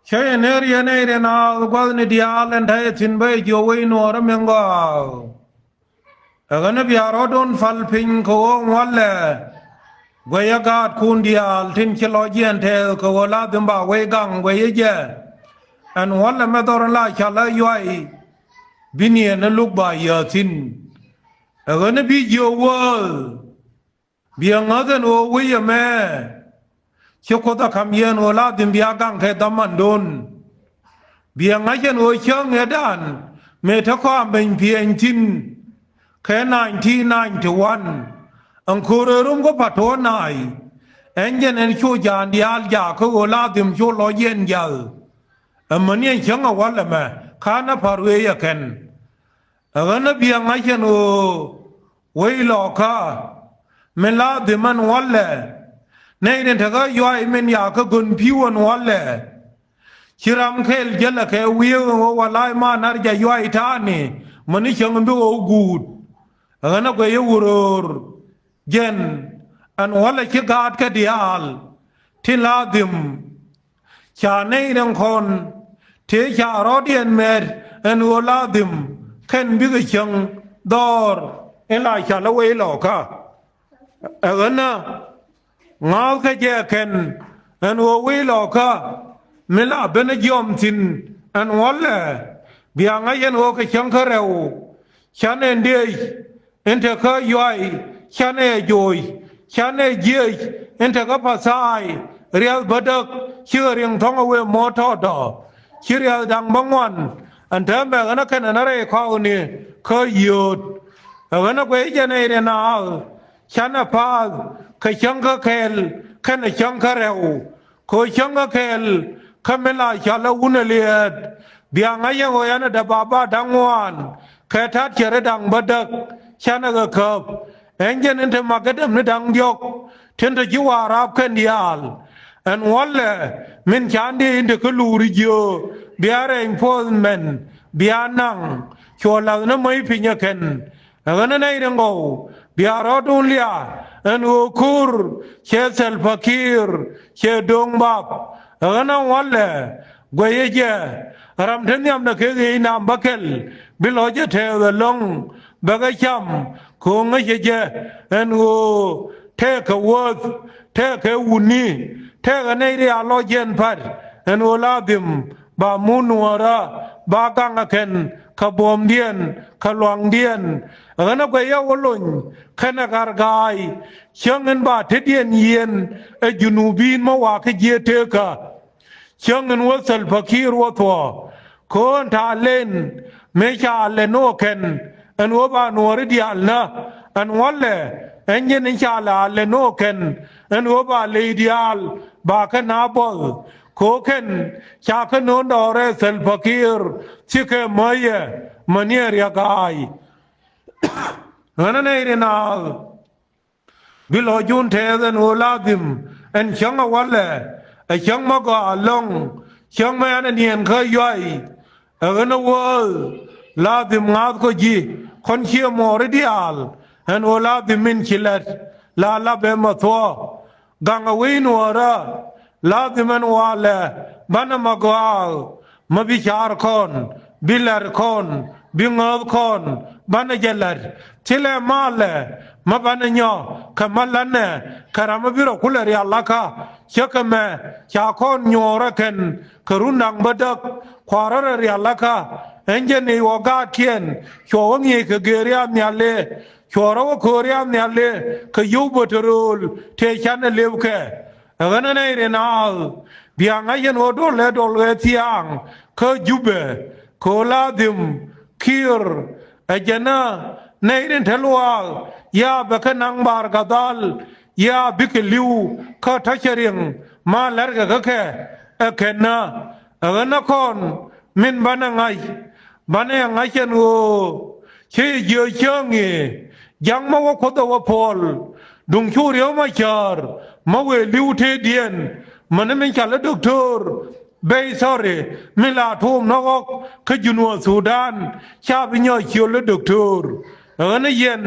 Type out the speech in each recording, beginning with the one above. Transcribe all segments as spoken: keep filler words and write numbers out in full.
Cä yɛn ner yɛn ɛ yɛn a gua̱thni diaal ɛn ta̱yɛ thi̱n bä yɛ jiök wec nuɔɔrä min gɔaa. Ɛ ɣän ɛ bia rɔ̱dun pal piny kɛ ɣöö ŋuɔ̱lɛ. Guɛyä gaatkun diaal tin ci lɔc yɛn tɛɛth kɛ ɣöö la dhim ba wec gaŋ guɛyä jɛ. Ɛn ŋuɔ̱lɛ mɛ dhɔr in la cal ɛ yuay. Bi niɛn ɛ luk ba yääthin. Ɛ ɣän ɛ bi jiök wääth. Biɛ ŋäth ɛn ɣöö wec ɛmɛ. Ci Kuoth ɛ ka̱m yɛn ɣöö la dhim bia gaŋ kɛ dhamandun. Biɛ ŋa̱c ɛn ɣöö cäŋ ëëdan mëë te kɔam beny piɛny thi̱n. Kɛ nineteen ninety-one ɛn ko̱r ɛ rom kä pa̱t tuɔ̱ɔ̱k naai. Ɛn jɛn ɛn cu jaan diaal jaak kä ɣöö la dhim cu lɔc yɛn jath. Ɛmäni ɛn cäŋ ɛ wäl ɛmɛ ka̱n ɛ pa̱r wëë yɛ kɛn. Ɛ ɣän ɛ biɛ ŋa̱c ɛn ɣöö wec lɔkä. Min la dhim ɛn wälɛ. Nɛy rin tekä yuay min yakä gön pi̱w ɛn wälɛ. Ci ram kɛl jälɛ kɛ wi̱i̱ ɛn ɣöö wä la̱a̱c ma nar jɛ yuay ta̱a̱ni. Mäni cäŋ bi ɣöö guut. Ɛ ɣän ɛ guɛy ɛ wuröör. Jɛn ɛn wälɛ ci gaatkɛ diaal. Tin la dhim. Ca nɛy riɛŋ kɔn tëë ca rɔɔdiɛn mɛɛt ɛn ɣöö la dhim kɛn bikɛ cäŋ dhɔr in la ca lä wec lɔkä. Ɛ ɣänä ŋa̱a̱thkä jɛ kɛn ɛn ɣöö wec lɔkä mi la benä jiɔam thi̱n ɛn ŋuɔ̱lɛ. Bia ŋa̱c ɛn ɣöö kɛ cäŋ kä rɛw canɛ ndiec in te kä yuay, canɛ joc, canɛ jiec in te kä pa̱tha̱a̱y. Riath bädäk cikɛ riŋ thɔ̱ŋ ɛ wëë mo̱o̱t tɔɔtdɔ. Ci riath da̱ŋ bäŋuan ɛn täämɛ ɣän ɛ kɛn ɛn ɛ rɛy kɔakni kä yio̱o̱t. Ɛ ɣän ɛ guɛy jɛn ɛ iriɛn a ɣa̱th canɛ pa̱a̱th kɛ cäŋ kä kɛɛl kɛnɛ cäŋ kä rɛw. Kɛ ɣöö cäŋ kä kɛɛl kä min la cɔal ɛ wun ɛ liɛɛt. Bia ŋa̱c ɛn ɣöö yɛn ɛ däp a ba da̱ŋ ŋuan kɛ ta̱t cɛ ri da̱ŋ bädäk. Canɛ kɛ käp ɛn jɛn in te makä däm ni da̱ŋ diɔ̱k tin te ji̱ wa̱a̱ raap kɛn diaal. Ɛn wälɛ min can diɛ in te kä luuri jiö bia rɛny puɔth mɛn bia naŋ cuɔ la̱th ni mäc piny ɛ kɛn. Ɛ ɣän ɛ nɛy riŋ gɔw bia rɔɔdun lia ɛn ɣöö ko̱r cɛ Salva Kiir cɛ do̱ŋ bap. Ɛ ɣän ɛ wälɛ guɛyɛ jɛ ram te nhiamdɛ kɛ ɣi̱i̱c nam bä kɛl bi lɔcɛ tɛɛth ɛlɔ̱ŋ bɛ kɛ cam. Ko̱ŋä cɛ jɛ ɛn ɣöö tɛɛkɛ wäth tɛɛkɛ wutni tɛɛkɛ nɛy ri a lɔc jɛn pa̱t ɛn ɣöö la dhim ba mun nuɔ̱ɔ̱rä ba gaŋ ɛ kɛn kɛ buɔ̱mdiɛn kɛ luaŋdiɛn. Ɣän ɛ guɛc yɛ wä lony kɛnɛ ɣar ga̱a̱y cäŋ in ba tetdiɛn yieen ɛ Junubin mä wakä jiee tekä. Cäŋ in wä Salva Kiir wä thuɔ̱ɔ̱ ko̱o̱n ta̱a̱ len mëë ca lɛ no̱o̱ kɛn ɛn ɣöö ba nuɔ̱ɔ̱ri diaal nä ɛn wälɛ ɛn jɛn in ca lɛ a lɛ no̱o̱ kɛn ɛn ɣöö ba ley diaal ba kɛ na buɔth. Ko̱o̱kɛn ca kä no̱o̱ŋ dɔɔrɛ Salva Kiir cikɛ mäyɛ mäni ɛ riɛk aay. Ɣän ɛ nɛy ri naath bi lɔcdun tɛɛth ɛn ɣöö la dhim ɛn cäŋ ɛ wälɛ ɛ cäŋ mä gɔaa ɛlɔ̱ŋ. Cäŋ mä ɛn ɛ niɛn kä yuay. Ɛ ɣän ɛ wääth la dhim ŋa̱a̱th kä ji̱ kɔn cië muɔɔri diaal ɛn ɣöö la dhim min ci lät la lapɛ mɛ thuɔ̱ɔ̱. Gaŋ ɛ wec nuɔ̱ɔ̱rä la dhim ɛn walɛ banɛ mɛ gɔaa mä bi ca̱r kɔn bi lɛr kɔn bi ŋääth kɔn banɛ jɛ lɛr. Thilɛ malɛ mä banɛ nyɔk kɛ mä la̱tnɛ kɛ ram mä bi rɔ kulɛ rial lakä. Cä kɛ mɛ ca kɔn nyuɔ̱ɔ̱rä kɛn kɛ run da̱ŋ bädäk. Kua̱rä rɛ rial lakä ɛn jɛ ni wä gaatkiɛn cuɔ wä ŋi̱i̱c kɛ gëëri a nhiali. Cuɔ̱ɔ̱rä wä kööri a nhiali kɛ yio̱w bä te rööl tëë canɛ lëpkɛ. Ɛ ɣän ɛ nɛy ri naath bia ŋa̱c yɛn ɣöö duɔl ɛ duɔl ɣɛ thia̱a̱ŋ kä Jubɛ kɛ ɣöö la dhim Kiir. Ɛ jɛn ɛ nɛy rin te luaak ya bɛ kä naŋ Bar Gadhal ya bikɛ li̱w kä tɔ̱ cɛ riŋ ma lɛrkɛ kä kɛ ɛ kɛn ɛ. Ɛ ɣän ɛ kɔn min banɛ ŋa̱c banɛ ŋa̱c ɛn ɣöö cä yɛ jiö cäŋ i̱ ja̱ŋ mä wä Kuoth ɛ wä puɔl. Duŋ cu Riek Machar mä wëë li̱w tëëdiɛn mäni min ca lä doktor bey thɔri min la tuum nɔk ɣɔk kä Junub Thudan ca bi nyɔɔc ciöl lä doktor. Ɣän ɛ yɛn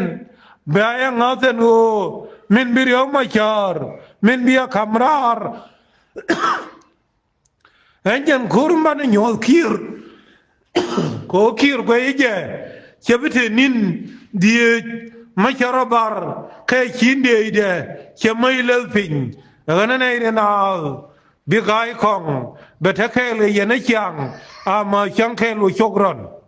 bɛ a yɛ ŋa̱th ɛn ɣöö min bi Riek Machar min bi ɛ ka̱m raar. Ɛn jɛn ko̱r manɛ nyuɔ̱th Kiir. Kɛ ɣöö Kiir guɛc jɛ, cɛ bi te ni̱n dhieec, mi cɛ rɔ bar kɛ ci̱n dëëcdɛ, cɛ mäc lɛth piny. Ɣän ɛ nɛy ri naath, bi ga̱a̱c kɔŋ, bɛ te kɛɛl kɛ yɛn ɛ ciaŋ, ama cäŋ kɛɛl wä cok rɔn.